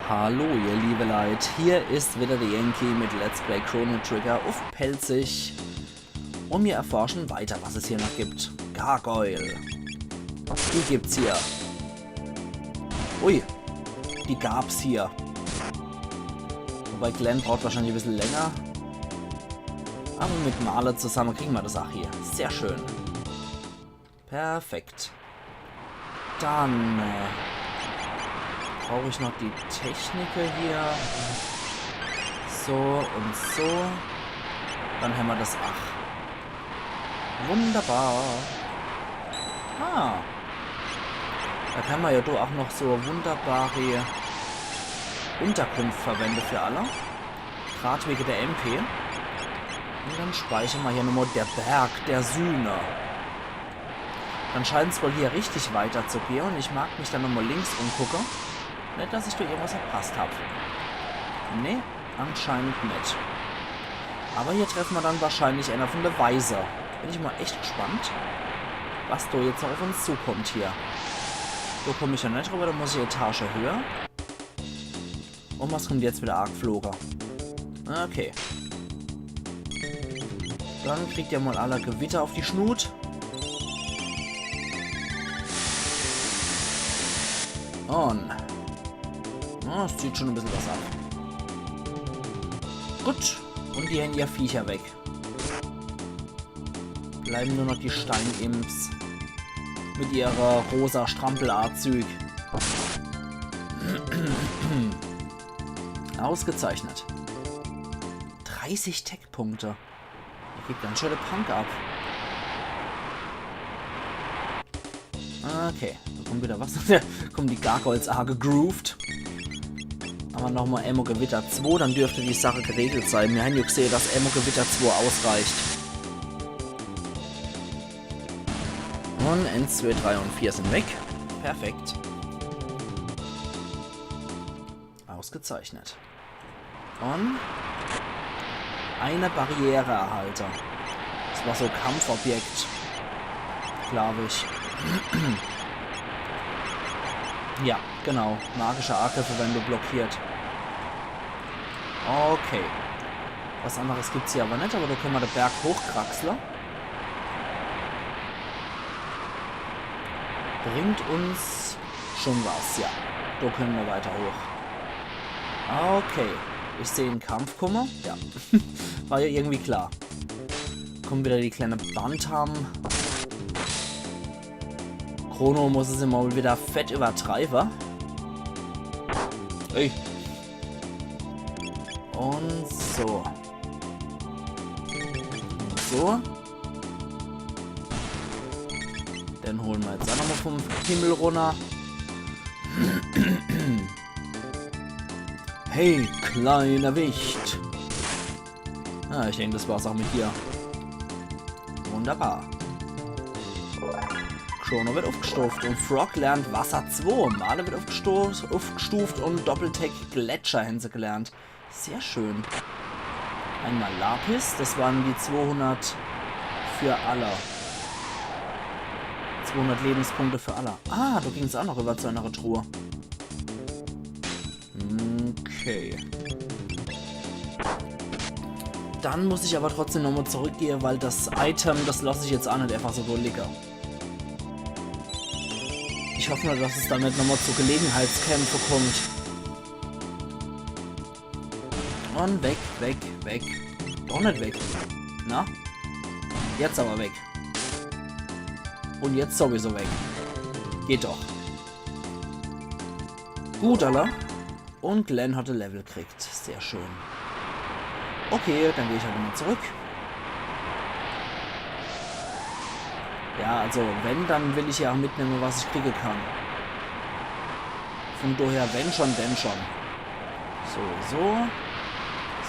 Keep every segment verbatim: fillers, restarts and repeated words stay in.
Hallo ihr liebe Leit, hier is wieder der Yankee mit Let's Play Chrono Trigger uff Pälzisch. Und wir erforschen weiter, was es hier noch gibt. Gargoyle. Die gibt's hier. Ui, die gab's hier. Wobei Glenn braucht wahrscheinlich e bissel länger. Aber mit Marle zusammen kriegen wir das auch hier. Sehr schön. Perfekt. Dann äh, brauche ich noch die Techniker hier. So und so. Dann hämmer das. Ach. Wunderbar. Ah. Da kann man ja doch auch noch so wunderbare Unterkunft verwenden für alle. Grad wegen der M P. Und dann speichern wir hier nochmal der Berg der Sühne. Dann scheint's wohl hier richtig weiterzugehen und ich mag mich dann nochmal links umgucken. Nicht, dass ich da irgendwas verpasst hab. Nee, anscheinend nicht. Aber hier treffen wir dann wahrscheinlich einer von der Weise. Bin ich mal echt gespannt, was da jetzt noch auf uns zukommt hier. Da komm ich ja nicht drüber, da muss ich Etage höher. Und was kommt jetzt wieder angeflogen? Okay. Dann kriegt ihr mal alle Gewitter auf die Schnut. Und. Na, es zieht schon e bissel was ab. Gut. Und die hänn ihr Viecher weg. Bleiben nur noch die Steinimps. Mit ihrer rosa Strampelanzüg. Ausgezeichnet. Dreißig Tech-Punkte. Der kriegt ganz schön de Punk ab. Okay, da kommt wieder was. Da kommen die Gargoyles angegroovt. Aber nochmal Ammo Gewitter zwei, dann dürfte die Sache geregelt sein. Wir haben ja gesehen, dass Ammo Gewitter zwei ausreicht. Und eins, zwei, drei und vier sind weg. Perfekt. Ausgezeichnet. Und eine Barriere erhalte. Das war so Kampfobjekt, glaube ich. Ja, genau. Magische Angriffe werden nur blockiert. Okay. Was anderes gibt's hier aber nicht, aber da können wir den Berg hochkraxeln. Bringt uns schon was, ja. Da können wir weiter hoch. Okay. Ich sehe einen Kampf, guck mal. Ja. War ja irgendwie klar. Kommen wieder die kleine Bantam. Chrono muss es immer wieder fett übertreiben. Ey. Und so. Und so. Den holen wir jetzt auch nochmal vom Himmel runter. Hey, kleiner Wicht. Ah, ich denke, das war's auch mit dir. Wunderbar. Chrono wird aufgestuft und Frog lernt Wasser zwei. Marle wird aufgestuft, aufgestuft und Doppeltech Gletscher haben sie gelernt. Sehr schön. Einmal Lapis, das waren die zweihundert für alle. Zweihundert Lebenspunkte für alle. Ah, da ging's auch noch über zu einer Truhe. Okay. Dann muss ich aber trotzdem nochmal zurückgehen, weil das Item, das lasse ich jetzt auch nicht einfach so da liegen. Ich hoffe nur, dass es dann nicht nochmal zu Gelegenheitskämpfen kommt. Und weg, weg, weg. Doch nicht weg. Na? Jetzt aber weg. Und jetzt sowieso weg. Geht doch. Gut, alla. Und Glenn hat e Level gekriegt. Sehr schön. Okay, dann gehe ich halt mal zurück. Ja, also wenn, dann will ich ja auch mitnehmen, was ich kriegen kann. Von daher, wenn schon, denn schon. So, so.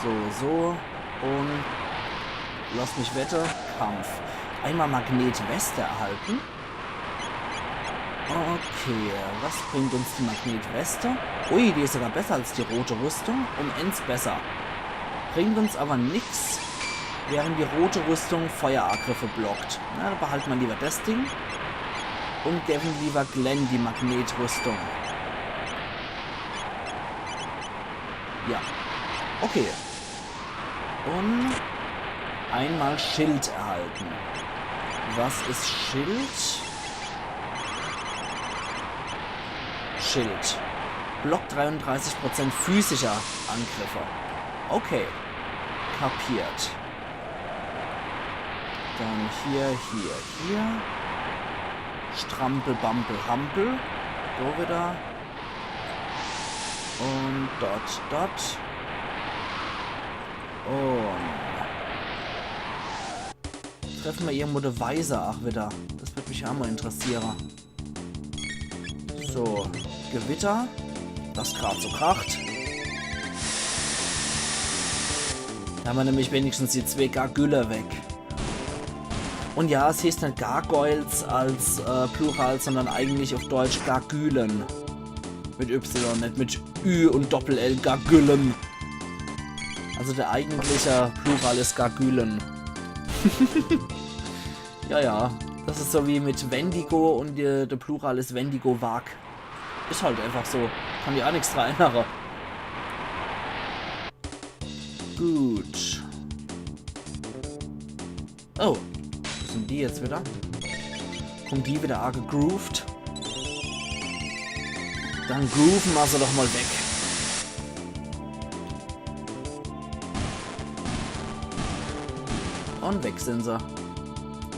So, so. Und lass mich wette, Kampf. Einmal Magnetweste erhalten. Okay, was bringt uns die Magnetweste? Ui, die ist sogar besser als die rote Rüstung. Um eins besser. Bringt uns aber nix, während die rote Rüstung Feuerangriffe blockt. Na, dann behalten wir lieber das Ding. Und geben lieber Glenn die Magnetrüstung. Ja. Okay. Und einmal Schild erhalten. Was ist Schild? Schild. Blockt dreiunddreißig Prozent physischer Angriffe. Okay. Kapiert. Dann hier, hier, hier. Strampel, Bampel, Hampel. Do wieder. Und dort, dort. Und treffe mer irgendwo de Weiser ach wieder. Das würd mich ach mal interessiere. So, Gewitter. Das grad so kracht. Do hämmer nämlich wenigstens die zwee Gargülle weg. Und ja, es heeßt net Gargoyles als äh, Plural, sondern eigentlich auf Deutsch Gargülen. Mit Y, net mit Ü und Doppel-L, Gargülen. Also der eigentliche Plural is Gargülen. Ja, ja. Das is so wie mit Wendigo und äh, der Plural is Wendigo-Wag. Is halt einfach so. Kann ich ach nix dran ännere. Gut. Oh, wo sind die jetzt wieder? Kommen die wieder angegroovt? Dann grooven mer se doch mal weg. Und weg sind se.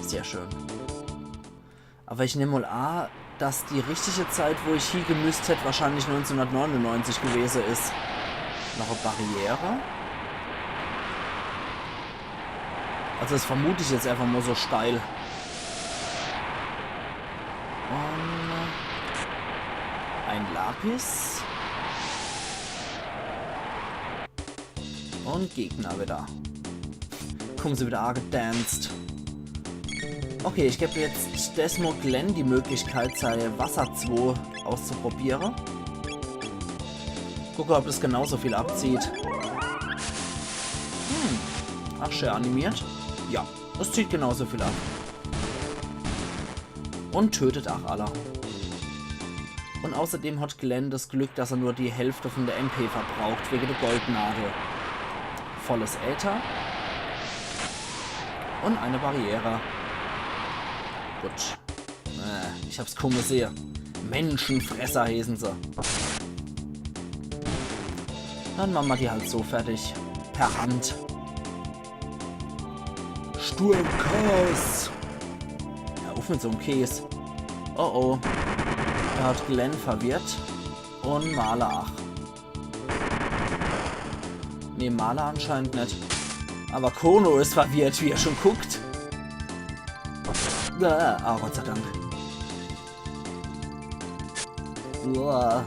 Sehr schön. Aber ich nehm mal an, dass die richtige Zeit, wo ich hie gemüsst hätt, wahrscheinlich neunzehnhundertneunundneunzig gewesen is. Noch eine Barriere. Also das vermute ich jetzt einfach mal so steil. Und ein Lapis. Und Gegner wieder. Kommen se wieder angedanced. Okay, ich geb jetzt desmal Glenn die Möglichkeit, sei Wasser zwo auszuprobiere. Gucke, ob das genauso viel abzieht. Hm. Ach, schön animiert. Ja, das zieht genauso viel ab. Und tötet ach alle. Und außerdem hat Glenn das Glück, dass er nur die Hälfte von der M P verbraucht, wegen der Goldnadel. Volles Äther. Und eine Barriere. Gut. Äh, ich hab's kaum gesehen. Menschenfresser heißen se. Dann machen wir die halt so fertig. Per Hand. Sturmchaos. Ja, uff mit so'm Käs. Oh oh. Er hat Glenn verwirrt. Und Marle ach. Nee, Marle anscheinend net. Aber Chrono is verwirrt, wie er schon guckt. Ah, ah, Gott sei Dank. Uah.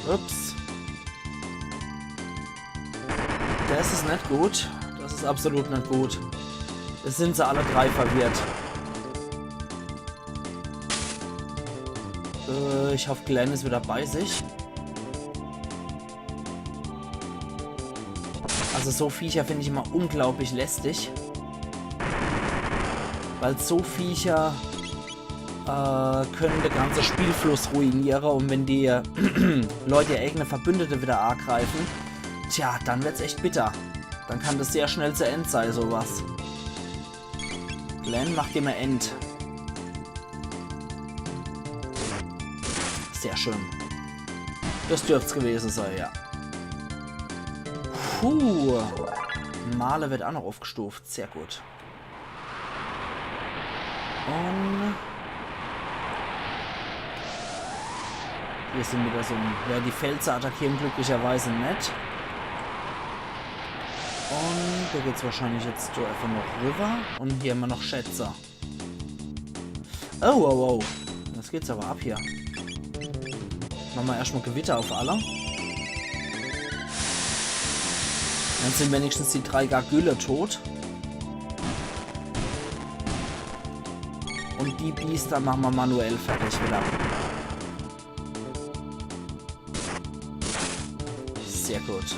Ups. Das is net gut. Das is absolut net gut. Es sind se alle drei verwirrt. Äh, ich hoff, Glenn is wieder bei sich. Also so Viecher find ich immer unglaublich lästig. Weil so Viecher äh, können de ganze Spielfluss ruiniere und wenn die äh, Leute ihr eigene Verbündete wieder angreifen, tja, dann wird's echt bitter. Dann kann das sehr schnell zu End sei, sowas. Glenn, mach dir mal End. Sehr schön. Das dürft's gewesen sei, ja. Puh. Marle wird auch noch aufgestuft. Sehr gut. Und hier sind wieder so ein, ja, die Pfälzer attackieren glücklicherweise net. Und da geht's wahrscheinlich jetzt so einfach noch rüber. Und hier haben wir noch Schätze. Oh, wow, wow. Das geht's aber ab hier. Machen wir erstmal Gewitter auf alle. Dann sind wenigstens die drei Gargülle tot. Und die Biester machen wir manuell fertig wieder. Sehr gut.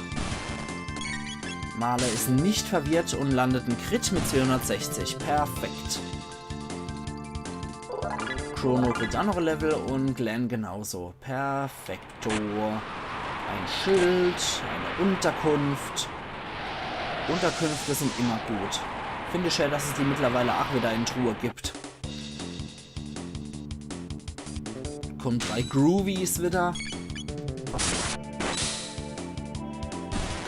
Marle ist nicht verwirrt und landet en Crit mit zweihundertsechzig. Perfekt. Chrono kriegt auch noch ein Level und Glenn genauso. Perfekto. Ein Schild, eine Unterkunft. Unterkünfte sind immer gut. Finde ich schä, dass es die mittlerweile ach wieder in Truhe gibt. Kommen drei Groovies wieder.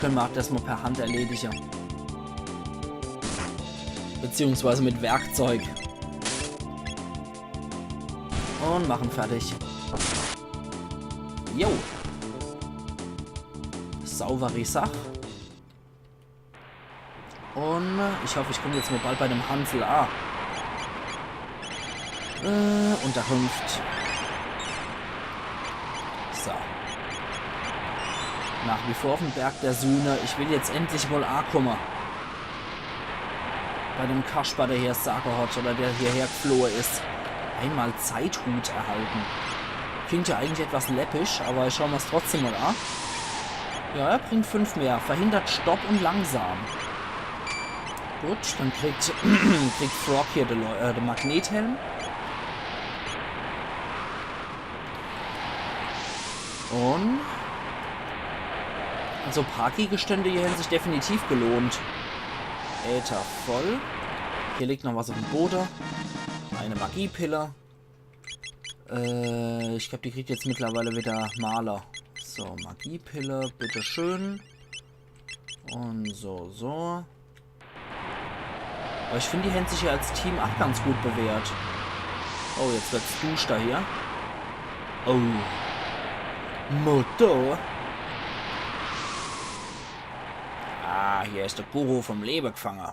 Könne mer ach des mol per Hand erledige. Beziehungsweise mit Werkzeug. Und machen fertig. Jo. Sauberi Sach. Und ich hoff, ich komm jetzt mol bald bei dem Hansel a. Äh, Unterkunft. So. Nach wie vor uffm Berg der Sühne. Ich will jetzt endlich mol akumme. Bei dem Kasper, der hier Sage hat oder der hierher geflohe is. Einmal Zeithut erhalten. Klingt ja eigentlich etwas läppisch, aber ich schau mer's trotzdem mol a. Ja, er bringt fünf mehr. Verhindert Stopp und Langsam. Gut, dann kriegt, kriegt Frog hier den, Leu- äh, den Magnethelm. Und also paar Gegenstände hier hän sich definitiv gelohnt. Äther voll. Hier liegt noch was uffm Bode. Eine Magiepille. Äh, ich glaub, die kriegt jetzt mittlerweile wieder Marle. So, Magiepille, bitteschön. Und so, so. Aber ich find, die hän sich hier als Team ach ganz gut bewährt. Oh, jetzt wird's duster hier. Oh. Mutter. Ah, hier is der Guru vom Lewe gefange.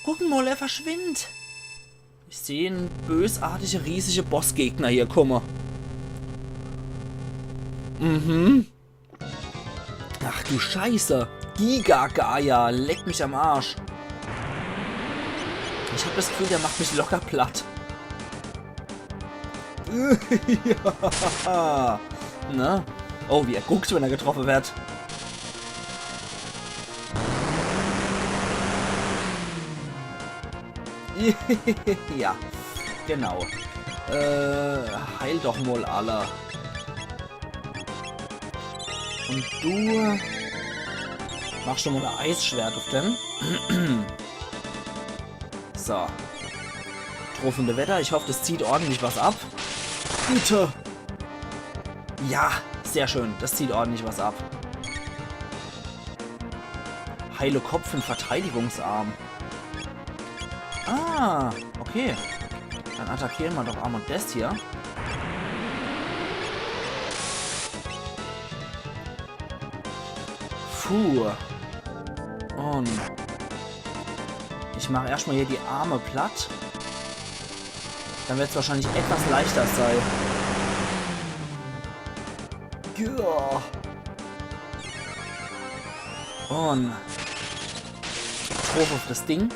Guck mol, er verschwindt. Ich seh en bösartige, riesige Bossgegner hier kumme. Mhm. Ach du Scheiße. Giga Gaia, leck mich am Arsch. Ich hab das Gefühl, der macht mich locker platt. Ja. Ne? Oh, wie er guckt, wenn er getroffen wird. Ja, genau. Äh, heil doch mol alle. Und du machst schon mol e Eisschwert uff den. So. Truffende Wetter. Ich hoff, das zieht ordentlich was ab. Bitte. Ja, sehr schön. Das zieht ordentlich was ab. Heile Kopf und Verteidigungsarm. Ah, okay. Dann attackiere mer doch emol des hier. Puh. Und ich mach erscht mol hier die Arme platt. Dann wird's wahrscheinlich etwas leichter sei. Ja. Und druff uff das Ding.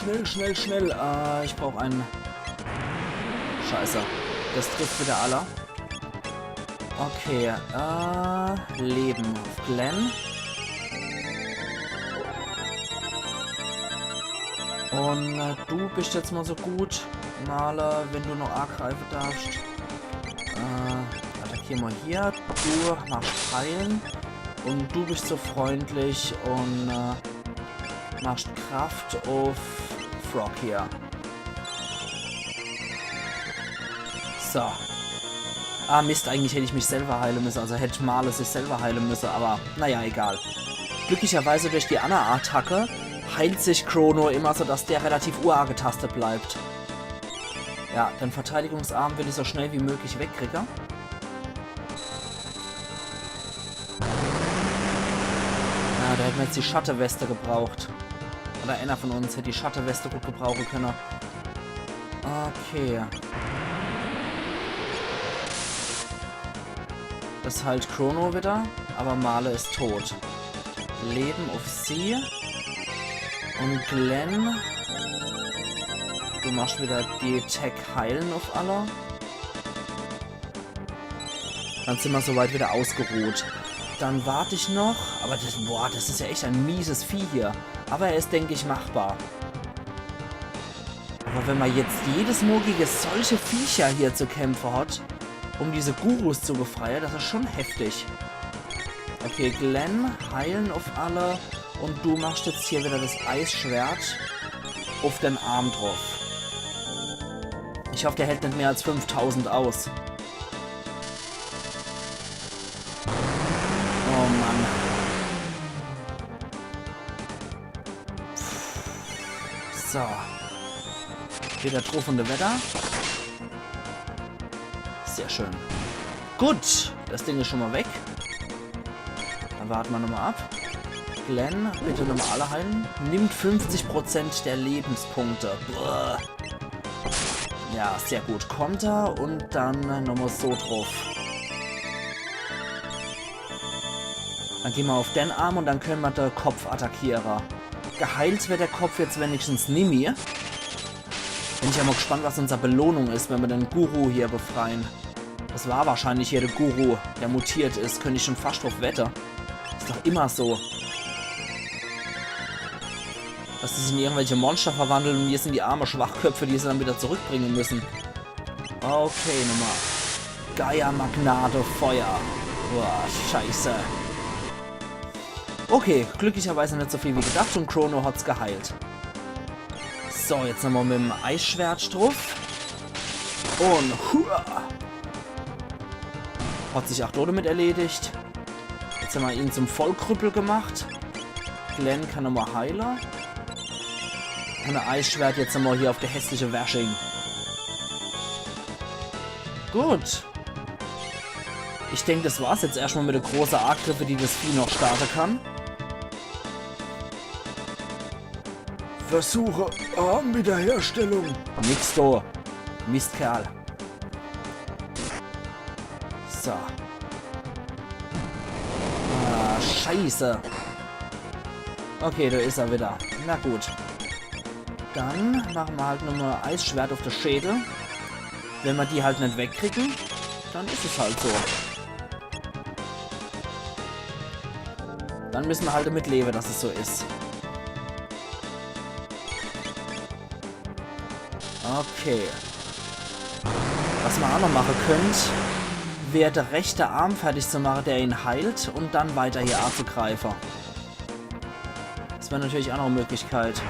Schnell, schnell, schnell. Äh, ich brauch einen. Scheiße. Das trifft wieder alle. Okay, äh, Leben uff Glenn. Und äh, du bist jetzt mol so gut, Marle, wenn du noch agreife darfst. Äh, attackier mol hier. Du machst heilen. Und du bist so freundlich und äh, machst Kraft uff Frog hier. So. Ah, Mist, eigentlich hätt ich mich selber heile müsse, also hätt Marle sich selber heile müsse, aber naja, egal. Glücklicherweise durch die anner Attacke heilt sich Chrono immer, so dass der relativ uagetastet bleibt. Ja, den Verteidigungsarm will ich so schnell wie möglich wegkriege. Ja, da hätt mer jetzt die Schatteweste gebraucht. Oder einer von uns hätt die Schatteweste gut gebrauche könne. Okay. Das heilt Chrono wieder, aber Marle is tot. Leben uff sie. Und Glenn, du machst wieder die Tech heilen uff alle. Dann sin mer soweit wieder ausgeruht. Dann wart ich noch. Aber das, boah, das is ja echt e mieses Vieh hier. Aber er is, denk ich, machbar. Aber wenn man jetzt jedes Mol gege solche Viecher hier zu kämpfe hat, um diese Gurus zu befreie, das is schon heftig. Okay, Glenn, heilen auf alle. Und du machst jetzt hier wieder das Eisschwert auf den Arm drauf. Ich hoff, der hält net mehr als fünftausend aus. Oh Mann. So. Wieder drauf und wieder. Sehr schön. Gut, das Ding is schon mal weg. Dann warte ma nochmal ab. Glenn, bitte nochmal alle heilen. Nimmt fünfzig Prozent der Lebenspunkte. Boah. Ja, sehr gut. Konter und dann nochmal so drauf. Dann geh ma auf den Arm und dann könne ma de Kopf attackiere. Geheilt werd der Kopf jetzt wenigstens nimmi. Bin ich ja mal gespannt, was unser Belohnung is, wenn ma den Guru hier befreien. Das war wahrscheinlich hier der Guru, der mutiert is. Könnt ich schon fast drauf wette. Is doch immer so. Dass die sich in irgendwelche Monster verwandeln und wir sind die arme Schwachköpfe, die sie dann wieder zurückbringen müssen. Okay, nochmal. Gaia Magnate Feuer. Boah, scheiße. Okay, glücklicherweise net so viel wie gedacht und Chrono hat's geheilt. So, jetzt nochmal mit dem Eisschwert drauf. Und hua! Hat sich auch damit erledigt. Jetzt haben wir ihn zum Vollkrüppel gemacht. Glenn kann nochmal heile. Und ein Eisschwert jetzt nochmal hier auf der hässliche Wersching. Gut. Ich denk, das war's jetzt erstmal mit de große Angriffe, die das Vieh noch starte kann. Versuche Armwiederherstellung. Nix do. Mistkerl. So. Ah, scheiße. Okay, da is er wieder. Na gut. Dann machen wir halt nochmal Eisschwert auf de Schädel. Wenn wir die halt net wegkriegen, dann is es halt so. Dann müssen wir halt damit leben, dass es so is. Okay. Was ma auch noch machen könnt, wär de rechte Arm fertig zu machen, der ihn heilt, und dann weiter hier anzugreifen. Das wär natürlich auch noch eine Möglichkeit.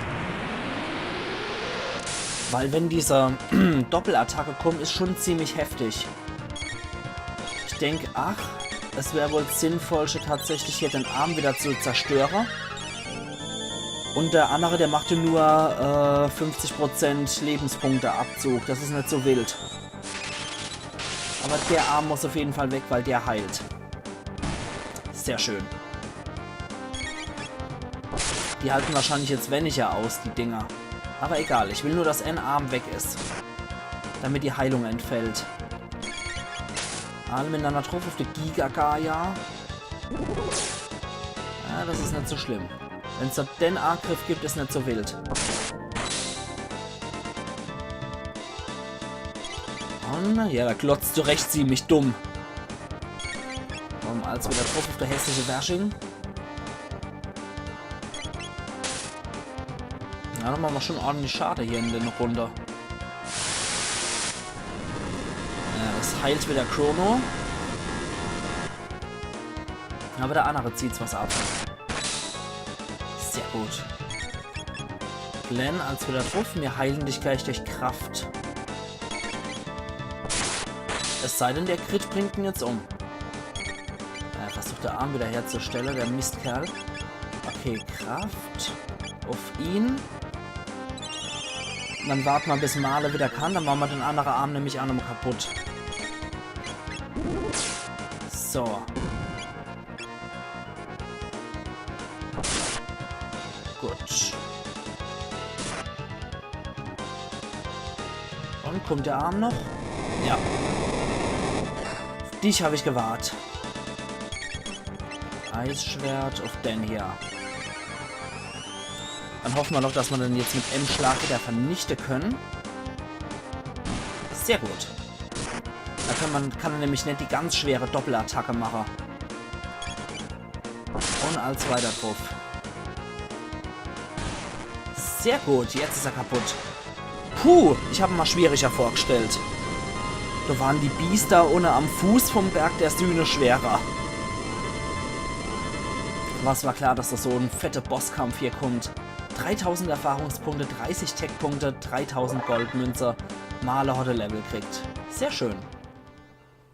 Weil wenn diese Doppelattacke kommt, is schon ziemlich heftig. Ich denk, ach, es wär wohl sinnvollscher, tatsächlich hier den Arm wieder zu zerstören. Und der andere, der macht ja nur äh, fünfzig Prozent Lebenspunkte Abzug. Das is net so wild. Aber der Arm muss auf jeden Fall weg, weil der heilt. Sehr schön. Die halten wahrscheinlich jetzt weniger aus, die Dinger. Aber egal, ich will nur, dass ein Arm weg is. Damit die Heilung entfällt. Alle miteinander drauf auf die Giga Gaia. Ja, das is net so schlimm. Wenn's dort den Angriff gibt, is net so wild. Und ja, da glotzt du recht ziemlich dumm. Und als wieder drauf auf der hässliche Wersching. Ja, dann machen wir schon ordentlich Schade hier in der Runde. Ja, es heilt wieder Chrono. Aber der andere zieht's was ab. Sehr gut. Glenn, als wieder drauf. Wir heilen dich gleich durch Kraft. Es sei denn, der Crit bringt ihn jetzt um. Er versucht, der Arm wieder herzustellen, der Mistkerl. Okay, Kraft. Auf ihn. Und dann warten wir, bis Marle wieder kann. Dann machen wir den anderen Arm nämlich auch nochmal kaputt. So. Gut. Und kommt der Arm noch? Ja. Auf dich hab ich gewartet. Eisschwert auf den hier. Dann hoffen wir noch, dass wir den jetzt mit einem Schlag wieder vernichten können. Sehr gut. Da kann man, kann er nämlich net die ganz schwere Doppelattacke machen. Und als weiter drauf. Sehr gut, jetzt is er kaputt. Puh, ich hab mer schwieriger vorgestellt. Do waren die Biester unne am Fuß vom Berg der Sühne schwerer. War's war klar, dass do so en fette Bosskampf hier kummt. Dreitausend Erfahrungspunkte, dreißig Tech-Punkte, dreitausend Goldmünze. Marle hat e Level kriegt. Sehr schön.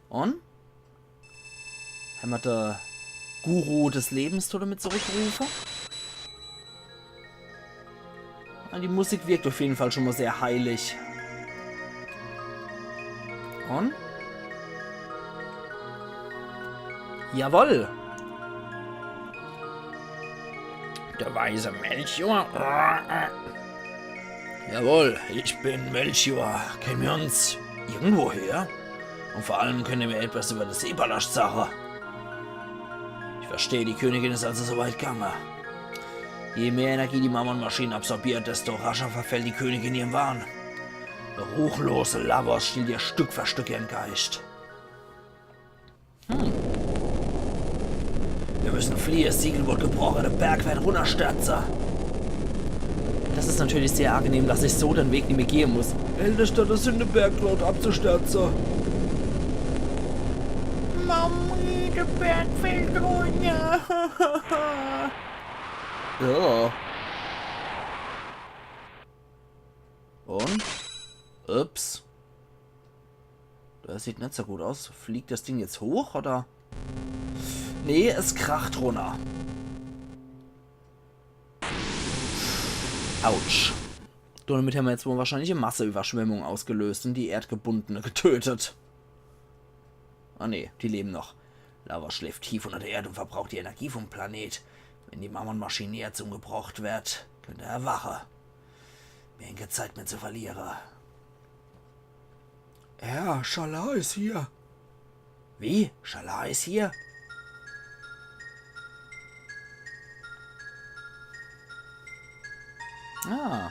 Un? Hämmer de Guru des Lebens do damit zurückgerufe? Ah, die Musik wirkt auf jeden Fall schon mal sehr heilig. Un? Jawoll! Der weise Melchior? Jawohl, ich bin Melchior. Kennen wir uns irgendwoher? Und vor allem, könnt ihr mir etwas über das Seepalast sagen? Ich verstehe, die Königin ist also so weit gegangen. Je mehr Energie die Mammon-Maschine absorbiert, desto rascher verfällt die Königin ihrem Wahn. Ruchlose Lavos stiehlt ihr Stück für Stück ihren Geist. Hm. Wir müssen fliehen, das Siegel wurde gebrochen, der Berg wird runterstürzen. Das ist natürlich sehr angenehm, dass ich so den Weg nimmer gehen muss. Melde statt der Sündeberg droht abzustürzen. Mami, der Berg fällt runter. Ja. Und? Ups. Das sieht net so gut aus. Fliegt das Ding jetzt hoch, oder? Nee, es kracht runner. Autsch. Damit hämmer jetzt wohl wahrscheinlich e Masseüberschwemmung ausgelöst und die Erdgebundene getötet. Ah nee, die leben noch. Lavos schläft tief unter der Erde und verbraucht die Energie vom Planet. Wenn die Mammon-Maschine jetzt umgebracht wird, könnt er erwachen. Mir enge Zeit mehr zu verlieren. Ja, Schalar ist hier. Wie? Schalar ist hier? Ah.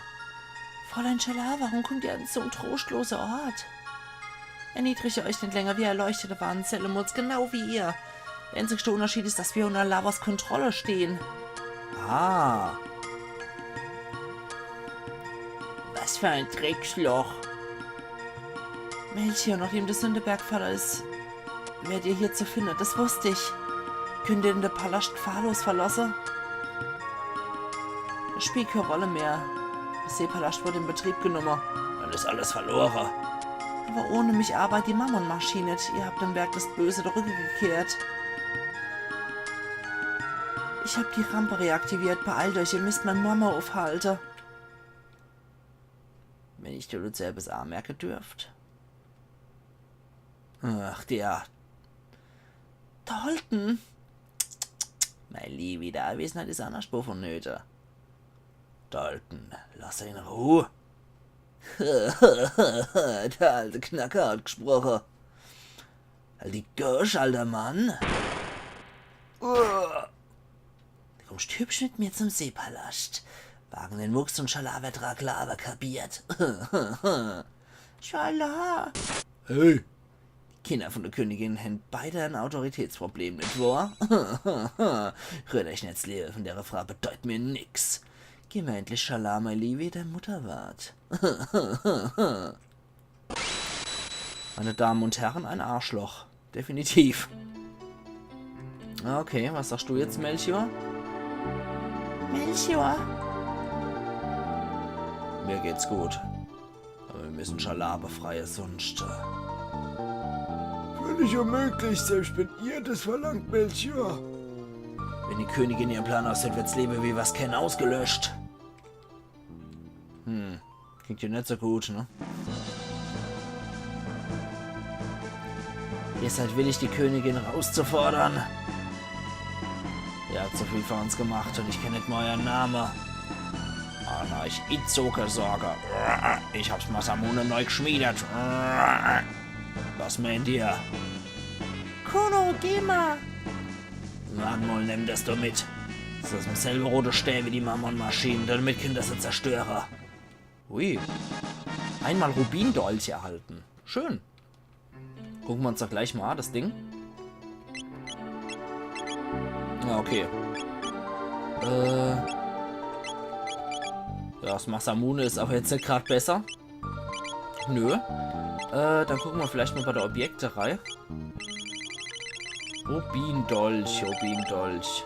Fräulein Schalar, warum kommt ihr an so en trostlosen Ort? Erniedrigt euch net länger, wir Erleuchtete waren Zelemods, genau wie ihr. Der einzigste Unterschied ist, dass wir unter Lavos Kontrolle stehen. Ah. Was für ein Drecksloch. Melchior, nachdem der Sündeberg gefallen ist, wärt ihr hier zu finden, das wusst ich. Könnt ihr denn den Palast gefahrlos verlassen? Es spielt keine Rolle mehr. Der Seepalast wurde in Betrieb genommen. Dann ist alles verloren. Aber ohne mich arbeitet die Mammon-Maschine net. Ihr habt den Berg des Bösen den Rücken gekehrt. Ich hab die Rampe reaktiviert. Beeilt euch, ihr müsst meine Mama aufhalten. Wenn ich dir dazu etwas anmerken dürft. Ach, der Dalton. Mei Liewi, die Anwesenheit is annerschtwo vonnöte. Dalton, lass en in Ruh. Der alte Knacker hat gesproche. Halt die Gosch, alter Mann. Uah. Du kommst hübsch mit mir zum Seepalast. Wagen den Mucks und Schalar wird dran glaawe, kapiert? Schalar! Hey! Die Kinder von der Königin hän beide ein Autoritätsproblem, net wahr? Rührt euch net, das Leben von der Frau bedeut mir nix. Gib mir endlich Schalar, mei Liewi, dein Mutter wart. Meine Damen und Herren, ein Arschloch. Definitiv. Okay, was sagst du jetzt, Melchior? Melchior? Mir geht's gut. Aber wir müssen Schalar befreien, sonst, äh, völlig unmöglich, selbst wenn ihr das verlangt, Melchior. Wenn die Königin ihren Plan ausführt, wird's Leben wie was kennt ausgelöscht. Hm, klingt ja net so gut, ne? Ihr seid willig, die Königin rauszufordern? Ihr habt so viel für uns gemacht und ich kenn net mal euren Namen. Anarch Itzoke Sorge. Ich hab's Masamune neu geschmiedet. Was meint ihr? Kono, geh mal! Wart mal, nemm das doch mit. Das is demselbe rote Stää wie die Mammon-Maschine. Damit könnt ihr se zerstöre. Ui. Einmal Rubindolch erhalten. Schön. Gucken wir uns doch gleich mal an, das Ding. Ah, okay. Äh. Ja, das Masamune is aber jetzt net grad besser. Nö. Äh, dann gucke mer vielleicht mal bei de Objekte rei. Rubindolch, Rubindolch.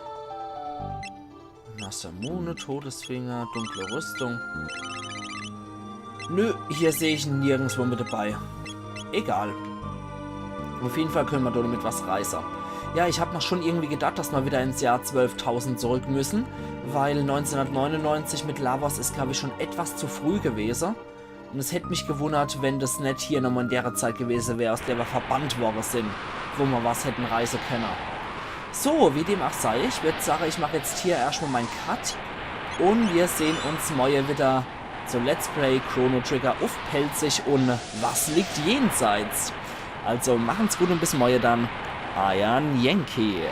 Masamune, Todesfinger, dunkle Rüstung. Nö, hier seh ich en nirgendswo mit dabei. Egal. Auf jeden Fall könne mer damit was reiße. Ja, ich hab mer schon irgendwie gedacht, dass mer wieder ins Jahr zwölftausend zurück müssen, weil neunzehnhundertneunundneunzig mit Lavos is, glaub ich, schon etwas zu früh gewese. Und es hätt mich gewundert, wenn das net hier nochmal in dere Zeit gewese wär, aus der mer verbannt worre sin, wo mer was hätten reiße könne. So, wie dem auch sei, ich würd sage, ich mach jetzt hier erstmal mein Cut und wir sehen uns morje wieder zu Let's Play Chrono Trigger uff Pälzisch und was liegt jenseits. Also machen's gut und bis morje dann. Eier Yankee.